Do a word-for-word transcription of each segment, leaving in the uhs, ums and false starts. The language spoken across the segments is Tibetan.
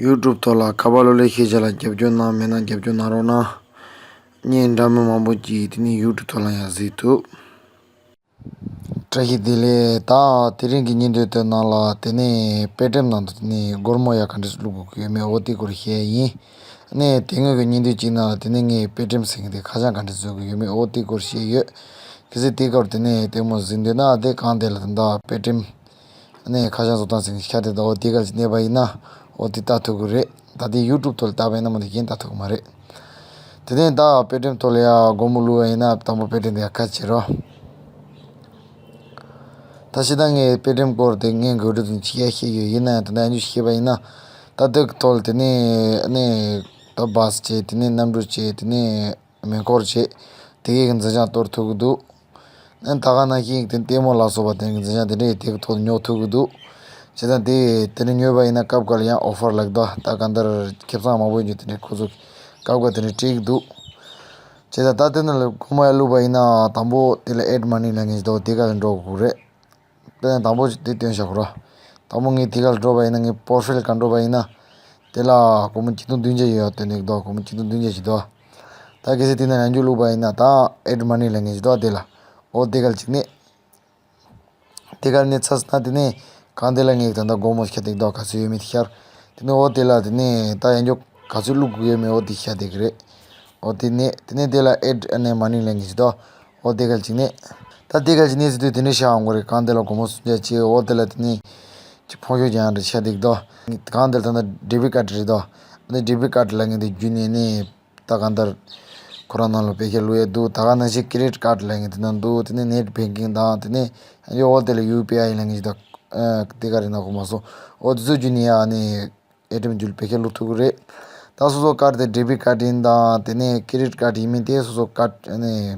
ཡུ་ཊུབ་ཐོག་ལ་ཁ་པར་གློག་ཀླད་ཤེས་བྱ་ལ་རྒྱབ་སྐྱོར་གནང་མེད་ན་རྒྱབ་སྐྱོར་གནང་རོགས་གནང་། བརྙན་འདྲ་མིན་མང་པོ་ཅིག་དེ་ནས་ཡུ་ཊུབ་ཐོག་ལ་ཡང་གཟིགས་ཐུབ། བཀྲ་ཤིས་བདེ་ལེགས། ད་དེ་རིང་གི་བརྙན་ཐུང་དེ་ནང་ལ་དེ་ནས་པེ་ཊི་ཨེམ་ནང་དུ་དེ་ནས་སྒོར་མོ་ཡ་ག་འདྲས་བླུག་དགོས་ཀྱི་ཡོད་མེད་འོ་དེ་སྐོར་བཤད་ཡིན། ཨ་ནས་དེ་སྔོན་གྱི་བརྙན་ཐུང་གཅིག་ནང་ལ་དེ་ནས་ངས་པེ་ཊི་ཨེམ་ཟེར་མཁན་དེ་ཁ་བྱང་ག་འདྲས་བཟོ་དགོས་ཡོད་མེད་འོ་དེ་སྐོར་བཤད་ཡོད། གལ་སྲིད་དེ་སྐོར་དེ་ནས་ལྟད་མོ་གཟིགས་འདོད་ན་དེ་གང་དེ་ལ་དེ་འདྲ་པེ་ཊི་ཨེམ་ཨ་ནས་ཁ་བྱང་བཟོ་སྟངས་ཟེར་མཁན་ཤ་དེ་འདྲ་འོ་དེ་ག་ལ་གནས་པ་ཡིན་ན་འོ་དེ་ལྟ་ཐུབ་ཀྱི་རེད། ད་དེ་ཡུ་ཊུབ་ཐོག་ལ་བལྟས་པ་ཡིན་ན་མ་གཏོགས་གཞན་ལྟ་ཐུབ་ཀྱི་མ་རེད། དེ་ནས་ད་པེ་ཊི་ཨེམ་ཐོག་ལ་ཡ་སྒོར་མོ་བླུགས་པ་ཡིན་ན་དང་པོ་པེ་ཊི་ཨེམ་དེ་ཡ་ཁ་ཕྱེ་རོགས། ད་ཕྱི་ད་ངས་པེ་ཊི་ཨེམ་སྐོར་དེ་ངས་འགོ་ཁྲིད་དུ་ཕྱི་ཡ་ཤེས་ཡོད། ཡིན་ན་ཡང་ད་ལྟ་ཡང་ཅིག་ཤེས་པ་ཡིན་ན། ད་དེ་གི་ཐོག་ལ་དེ་ནས་ཨ་ནས་ད་བཱས་བྱས། དེ་ནས་གནམ་གྲུ་བྱས། དེ་ནས་མེ་འཁོར་བྱས། དེ་གའི་གི་འཛིན་བྱང་གཏོར་ཐུབ་ཀྱི་འདུག་ཨ་ནི་ད་ག་ནང་བཞིན་དེ་ལྟད་མོ་ལ་སོགས་པ་དེ་གི་འཛིན་བྱང་དེ་འདྲའི་དེ་གི་ཐོག་ཏུ་ཉོ་ཐུབ་ཀྱི་འདུག་བྱས་ཙང་དེ་དེ་འདྲ་ཉོས་པ་ཡིན་ན་སྐབས་འགའ་ལ་ཡང་ཨོ་ཕར་ལབ་འདུག་ད་གང་ལྟར་ཁེ་བཟང་མང་པོ་ཡོད་རྒྱུ་དེ་འདྲའི་ཁོ་ཚོ་སྐབས་འགའ་དེ་འདྲ་སྤྲད་ཀྱི་འདུག་བྱས་ཙང་ད་དེ་ནང་ལ་སྒོར་མོ་ཡ་བླུགས་པ་ཡིན་ན་དང་པོ་དེ་ལ་ཨེཌ་མ་ནི་ལབ་མཁན་ཞིག་འདུག་དེ་ག་ལ་འགྲོ་དགོས་རེད། དཔེར་ན་དང་པོ་དེ་སྟོན་བཞག་གོ་ར། དང་པོ་ངས་དེ་ག་ལ་འགྲོ་བ་ཡིན་ན་ངས་པོ་རོ་ཕའིལ་ག་འགྲོ་བ་ཡིན་ན། དེ་ལ་སྒོར་མོ་ཆིག་སྟོང་བདུན་བརྒྱ་ཡོད་སྟོན་ནས་འདུག་སྒོར་མོ་ཆིག་སྟོང་བདུན་བརྒྱ་ཞིག་འདུག་ད་གལ་སྲིད་དེ་ན་ཡང་རྒྱུ་བླུགས་པ་ཡིན་ན་ད་ཨེཌ་མ་ནི་ལབ་མཁན་ཞིག་འདུག་དེ་ལ། འོ་དེ་ག་ལ་གཅིག་གནོན། དེ་ག་ལ་གནོན་ཚར་སོང་ན་དེ་ནས་གང་དེ་ལ་ངས་ད་ལྟ་སྒོར་མོ་ཤར་དེ་འདུག་ག་ཚོད་ཡོད་མེད་དེ་ཤར། དེ་ནས་འོ་དེ་ལ་དེ་ནས་ད་ཡང་རྒྱུ་ག་ཚོད་བླུགས་དགོས་ཡོད་མེད་འོ་དེ་ཤར་བསྡད་ཀྱི་རེད། འོ་དེ་ནས་དེ་ནས་དེ་ལ་ཨེཌ་ཨ་ནི་མ་ནི་ལབ་མཁན་ཞིག་འདུག་འོ་དེ་ག་ལ་གཅིག་གནོན། ད་དེ་ག་ལ་གཅིག་གནོན་ཟེར་དུས་དེ་འདྲ་ཤར་འོང་གི་རེད། གང་དེ་ལ་སྒོར་མོ་སུམ་བརྒྱ་བྱས། འོ་དེ་ལ་དེ་ནས་ཅིག་ཕོན་ཤོག་རྒྱག་ཡག་འདྲ་ཤར་བསྡད་ཀྱི་འདུག་གང་དེ་ལ་ད་ལྟ་ཌེ་བིཊ་ཀར་ཌི་རེད་འདུག་ཨ་ནི་ཌེ་བིཊ་ཀར་ཌི་ལབ་མཁན་དེ་བརྒྱུད་ནས་ནི་ད་གང་ལྟར་ཁོ་རང་ནང་ལ་པེ་ཤ་བླུག་ཡག་འདུག་ད་ག་ནང་བཞིན་ཀེ་རེ་ཌིཊ་ཀར་ཌི་ལབ་མཁན་དེ་ནང་འདུག་དེ་ནས་ནེཊ་བེང་ཀིང་དང་དེ་ནས་ཨ་ནི་འོ་དེ་ལ་ཡུ་པི་ཨའི་ལབ་མཁན་ཞིག་འདུག་ཨ་དེ་ག་རེ་ན་གོ་མ་སོང་། འོ་དེ་ཚོ་བརྒྱུད་ནས་ཡ་ཨ་ནི་ཨེ་ཊི་ཨེམ་བརྒྱུད་པེ་ཤ་བླུག་ཐུབ་ཀྱི་རེད། ད་སོ་སོ་ཀར་དེ་ཌེ་བིཊ་ཀར་ཡིན་དང་དེ་ནས་ཀེ་རེ་ཌིཊ་ཀར་ཡིན་མིན་དེ་སོ་སོ་ཀར་ཨ་ནི་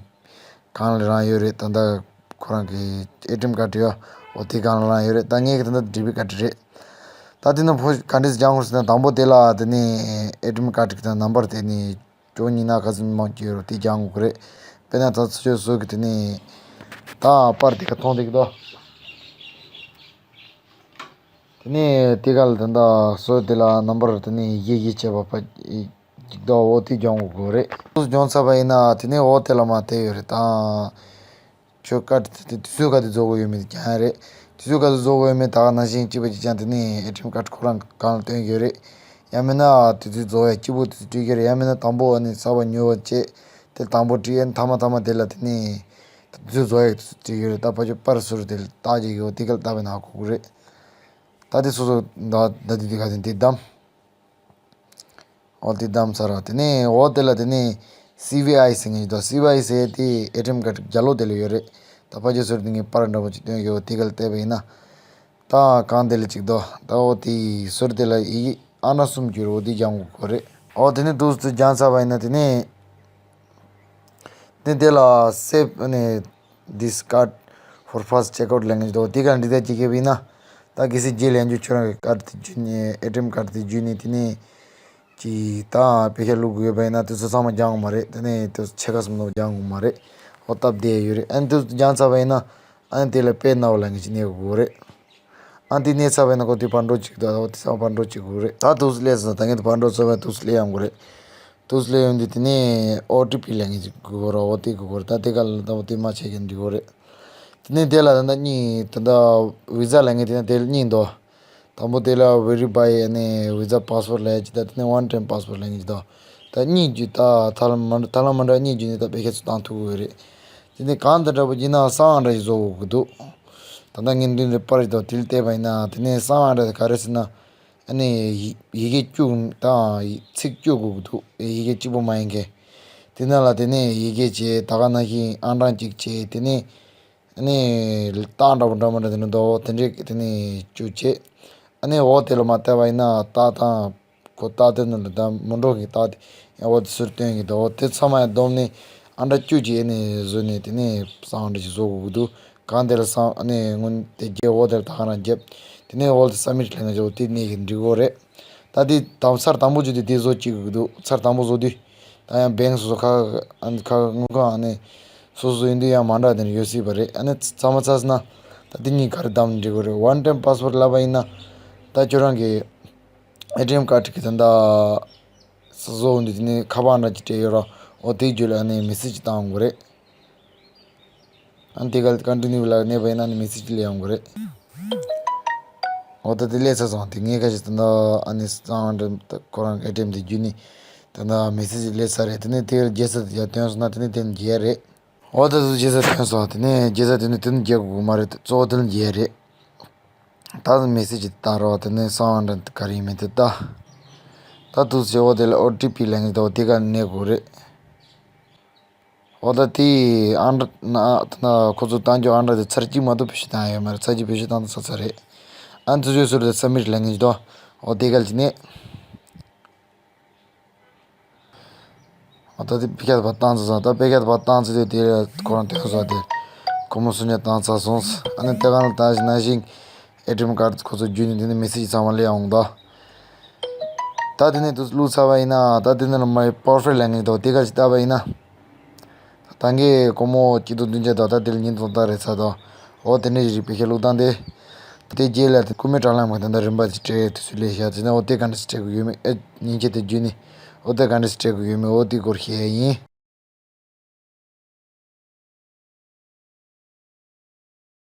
གང་ལ་རང་ཡོད་རེད། ད་ལྟ་ཁོ་རང་གི་ཨེ་ཊི་ཨེམ་ཀར་ཡོད། འོ་དེ་གང་ལ་རང་ཡོད་རེད། ད་ངས་གི་ད་ལྟ་ཌེ་བིཊ་ཀར་རེད། ད་དེ་ནས་ཕོན་ག་འདྲས་སྦྱང་དགོས་ཟེར་ན་དང་པོ་དེ་ལ་དེ་ནས་ཨེ་ཊི་ཨེམ་ཀར་གི་ད་ནམ་བར་དེ་ནས་བཅུ་གཉིས་ན་ག་ཚོད་མང་ཅིག་ཡོད་རེད་དེ་སྦྱང་དགོས་ཀྱི་རེད། དཔེར་ན་ད་ཚོད་བཟོ་གི་དེ་ནས་ད་པར་དེ་ག་མཐོང་དེ་གི་དོ། དེ་ནས་དེ་ག་ལ་ད་ལྟ་སོ་དེ་ལ་ནམ་བར་དེ་ནས་ཡི་གེ་བྱས་པ་ཕ་ཡིག་ཏོ་འོ་དེ་སྦྱང་དགོས་རེད། སོ་སྦྱང་ཚར་བ་ཡིན་ན་དེ་ནས་འོ་དེ་ལ་མ་དེ་ཡོད་རེད་ད། ཁྱོད་ཀར་དེ་དུས་ཚོད་ག་དེ་རྫོགས་དགོས་ཡོད་མེད་ཀྱང་རེད། དུས་ཚོད་ག་དེ་རྫོགས་དགོས་ཡོད་མེད་ད་ག་ནང་བཞིན་གཅིག་པ་གཅིག་རྐྱང་དེ་ནས་ཨེ་ཊི་ཨེམ་ཀར་ཁོ་རང་གང་ལ་སྟོན་གྱི་ཡོད་རེད། ཡང་མིན་ན་དུས་ཚོད་རྫོགས་ཡ་གཅིག་པུ་དུས་ཚོད་སྤྲད་ཀྱི་རེད། ཡང་མིན་ན་དང་པོ་ཨ་ནི་གསར་པ་ཉོ་བ་བྱས་དེ་དང་པོ་བྲིས་ཨ་ནི་མཐའ་མ་མཐའ་མ་དེ་ལ་དེ་ནས་དུས་ཚོད་རྫོགས་ཡ་དུས་ཚོད་སྤྲད་ཀྱི་རེད། ད་ཕ་ཆོས་པར་ཟུར་དེ་ལ་བཏགས་ཀྱི་ཡོད་དེ་ག་ལ་བཏགས་པའི་ནང་གོ་གི་རེད། ད་དེ་སོ་སོ་ད་ད་དེ་དེ་ག་དེ་དེ་བདམས། འོ་དེ་བདམས་ཚར་ར་དེ་ནས་འོ་དེ་ལ་དེ་ནས་སི་བི་ཨའི་ཟེར་མཁན་ཞིག་འདུག་སི་བི་ཨའི་ཟེར་དེ་ཨེ་ཊི་ཨེམ་ཀར་རྒྱ་ལོ་དེ་ལ་ཡོད་རེད། ད་ཕ་ཆོས་ཟུར་དེ་ངས་པར་འདྲ་པོ་ཅིག་སྟོན་ཡོད་དེ་ག་ལ་བལྟས་པ་ཡིན་ན། ད་གང་དེ་ལ་ཅིག་འདུག་ད་འོ་དེ་ཟུར་དེ་ལ་ཡི་གེ་ཨ་འདྲ་གསུམ་གྱུར་འོ་དེ་སྦྱང་དགོས་རེད། འོ་དེ་ནས་འདུག་སེ་སྦྱངས་ཚར་བ་ཡིན་ན་དེ་ནས། དེ་དེ་ལ་save ཨ་ནི་this card for fast checkout ལབ་མཁན་ཞིག་འདུག་དེ་ག་འདི་ལྟར་ཅིག་བརྒྱབ་ཡིན་ན། ད་གལ་སྲིད་རྗེས་ལ་ཡང་རྒྱུ་ཁྱོད་རང་གི་ཀར་དེ་བརྒྱུད་ནས་ཨེ་ཊི་ཨེམ་ཀར་དེ་བརྒྱུད་ནས་དེ་ནས་ཅིག་ད་པེ་ཤ་བླུག་དགོས་པ་ཡིན་ན་དེ་ཚོ་ཚང་མ་སྦྱང་དགོས་མ་རེད། དེ་ནས་དེ་ཚོ་ཕྱེད་ཀ་ཙམ་ལོག་སྦྱང་དགོས་མ་རེད། འོ་སྟབས་བདེ་ཡོད་རེད། ཨ་ནི་དེ་ཚོ་སྦྱངས་ཚར་བ་ཡིན་ན་ཨ་ནི་དེ་ལ་པེ་ནའོ་ལབ་མཁན་ཞིག་གནོན་དགོས་རེད། ཨ་འདི་གནོན་ཚར་བས་ན་ཁོ་དེ་ཕར་འགྲོ་གཅིག་དང་འོ་དེ་ཚང་ཕར་འགྲོ་གཅིག་དགོས་རེད། ད་དུས་སླེབས་སོང་། ད་ངས་དེ་ཕར་འགྲོ་ཚར་བས་དུས་སླེབས་ཡོང་དགོས་རེད། དུས་སླེབས་ཡོང་དུས་དེ་ནས་ཨོ་ཊི་པི་ལབ་མཁན་ཅིག་དགོས་རེད། འོ་དེ་དགོས་རེད། ད་དེ་ག་ལ་ད་འོ་དེ་མ་བྱས་ཀྱང་འགྲིག་གི་རེད། དེ་ནས་དེ་ལ་ད་ལྟ་གཉིས་ད་ལྟ་ཝི་ཛ་ལབ་མཁན་དེ་ན་དེ་ལ་གཉིས་འདུག་དང་པོ་དེ་ལ་verify ཨ་ནི་ཝི་ཛ་པཱ་སི་ཝརཌ་ལབ་ཡག་ཅིག་དང་དེ་ནས་ཝན་ཊའིམ་པཱ་སི་ཝརཌ་ལབ་མཁན་ཅིག་འདུག་ད་གཉིས་བརྒྱུད་ད་ཐབས་ལམ་མ་འདྲ་ཐབས་ལམ་མ་འདྲ་གཉིས་བརྒྱུད་ནས་ད་པེ་ཤ་ཚུར་བཏང་ཐུབ་ཀྱི་ཡོད་རེད། དེ་ནས་གང་དང་འདྲ་པོ་བྱས་ན་གསང་བ་འདྲ་ཞིག་བཟོ་དགོས་ཀྱི་འདུག་ད་ལྟ་ངས་འདི་འདྲ་པར་ཞིག་དང་དེ་ལ་བལྟས་པ་ཡིན་ན་དེ་ནས་གསང་བ་འདྲ་དེ་ག་རེ་ཟེར་ན། ཨ་ནི་ཡི་ཡི་གེ་བཅུ་དང་ཚིག་བཅུ་དགོས་ཀྱི་འདུག་ཡི་གེ་གཅིག་པོ་མ་ཡིན་མཁན། དེ་ནང་ལ་དེ་ནས་ཡི་གེ་བྱས། ད་ག་ནང་བཞིན་ཨང་གྲངས་གཅིག་བྱས། དེ་ནས་ཨ་ནི་རྟགས་འདྲ་པོ་འདྲ་མི་འདྲ་དེ་འདྲ་འདུག་དེ་འདྲས་དེ་ནས་བཅུ་བྱས། ཨ་ནི་འོ་དེ་ལ་མར་བལྟས་པ་ཡིན་ན་རྟགས་དང་། ཁོ་རྟགས་དེ་ནང་ལ་ད་མི་འགྲོ་གི་རྟགས་དེ་ཡང་འོ་དེ་ཚུར་སྟོན་གི་འདུག་འོ་དེ་ཚང་མ་ཡང་བསྡོམས་ནས་ཨང་གྲངས་བཅུ་གཅིག་ཨ་ནི་བཟོས་ནས་དེ་ནས་གསང་བ་འདྲ་ཞིག་བཟོ་དགོས་ཀྱི་འདུག་གང་དེ་ལ་གསང་ཨ་ནི་སྔོན་དེ་རྒྱབ་འོ་དེ་ལ་ད་ག་རང་རྒྱབ། དེ་ནས་འོ་དེ་སབ་མིཊ་ལབ་ན་འོ་དེ་ནས་གི་འགྲིག་གོ་རེད། ད་དེ་དང་ཚར་དང་པོ་བརྒྱུད་དེ་དེ་བཟོ་བཅུག་གི་འདུག་ཚར་དང་པོ་བཟོ་དུས་ད་ཡང་བེང་སོ་སོ་ཁ་ཨ་ནི་ཁ་དངུལ་ཁང་ཨ་ནི་སོ་སོ་ཡིན་དུས་ཡང་མ་འདྲ་དེ་འདྲ་ཡོད་སྲིད་པ་རེད། ཨ་ནི་ཚང་མ་ཚར་སོང་ན་ད་དེ་གཉིས་ག་རེ་བདམས་འགྲིག་གོ་རེད། ཝན་ཊའིམ་པཱ་སི་ཝརཌ་ལབ་པ་ཡིན་ན་ད་ཁྱོད་རང་གི་ཨེ་ཊི་ཨེམ་ཀར་ཌི་གི་ད་ལྟ་བཟོ་འོང་དུས་དེ་ནས་ཁ་པར་འདྲ་ཅིག་སྤྲད་ཡོད་ར། འོ་དེའི་རྒྱུད་ལ་ཨ་ནི་མེ་སེ་ཇི་བཏང་དགོས་རེད། ཨ་ནི་དེ་ག་ལ་ཀོན་ཊི་ནིའུ་ལ་གནོན་པ་ཡིན་ན་ཨ་ནི་མེ་སེ་ཇི་སླེབས་ཡོང་གི་རེད། འོ་ད་དེ་སླེབས་ཚར་སོང་། དེ་ངས་ཁ་ཤས་ད་ལྟ་ཨ་ནི་སང་ཨ་འདྲ་ཁོ་རང་ཨེ་ཊི་ཨེམ་དེ་བརྒྱུད་ནས་ད་ལྟ་མེ་སེ་ཇི་སླེབས་ཚར་རེད། དེ་ནས་དེ་རྗེས་ས་དེ་ཡར་ཐོན་སོང་ན་དེ་ནས་དེ་ནས་རྒྱལ་རེད། འོ་ད་དེ་རྗེས་ས་ཐོན་སོང་། དེ་ནས་རྗེས་ས་དེ་ནས་དེ་ནས་རྒྱལ་དགོས་མ་རེད། གཙོ་བོ་དེ་ནས་རྒྱལ་རེད། ད་མེ་སེ་ཇི་བཏང་རོགས། དེ་ནས་སང་ཨ་འདྲ་ག་རེ་ཡིན་མིན་དེ་ལྟ། ད་དུས་ཚོད་འོ་དེ་ལ་ཨོ་ཊི་པི་ལེན་གི་འདུག་དེ་ག་གནོན་དགོས་རེད། འོ་ད་དེ་ཨ་འདྲ་ན་ད་ན་ཁོ་ཚོ་བཏང་རྒྱུ་ཨ་འདྲ་དེ་ཚར་གཅིག་མ་གཏོགས་བེད་སྤྱོད་བཏང་ཡོད་མ་རེད། ཚར་གཅིག་བེད་སྤྱོད་བཏང་ཚར་ཚར་རེད། ཨ་ནི་ཚུར་ཚུར་ཚུར་དེ་སབ་མིཊ་ལེན་གི་འདུག་འོ་དེ་ག་ལ་ཅི་ནས། འོ་ད་དེ་པེ་ཁེ་ཏི་ཕར་བཏང་ཚར་སོང་། ད་པེ་ཁེ་ཏི་ཕར་བཏང་ཚར་དུས་དེ་ཁོ་རང་ཐོན་སོང་། དེ་ཁོ་མོ་སུ་ཉག་བཏང་ཚར་སོང་། ཨ་ནི་དེ་ག་ལ་ད་ནང་བཞིན་ཨེ་ཊི་ཨེམ་ཀར་ཌི་ཁོ་ཚོ་བརྒྱུད་ནས་དེ་ནས་མེ་སེ་ཇི་ཚང་མ་སླེབས་ཡོང་ད། ད་དེ་ནས་དུ་བླུགས་ཚར་བ་ཡིན་ན་ད་དེ་ནས་ལ་མ་པར་ཧྥེག་ལེན་གི་འདུག་དེ་ག་ཅིག་བལྟས་པ་ཡིན་ན། ད་གིན་སྒོར་མོ་སྐྱིད་སྡུག་བདུན་བརྒྱ་དང་ད་དེ་ལ་ཉིན་ཐོག་ད་རེད་ཚར་དང་། འོ་དེ་འདྲ་ཞིག་རེད། པེ་ཁེ་ཏི་བླུགས་སྟངས་དེ། དེ་རྗེས་ལ་དེ་རྐུན་མའི་དྲ་ལམ་གི་ད་ལྟ་རིན་པ་ཅིག་སྤྲད་དུས་སུ་ལས་བཞག་ཟེར་ནས། འོ་དེ་ག་འདྲ་ཞིག་སྤྲད་དགོས་ཡོད་མེད། ཨེ་མཉེན་ཆས་དེ་བརྒྱུད་ནས་འོ་དེ་ག་འདྲ་ཞིག་སྤྲད་དགོས་ཡོད་མེད། འོ་དེ་སྐོར་བཤད་ཡ་ཡིན།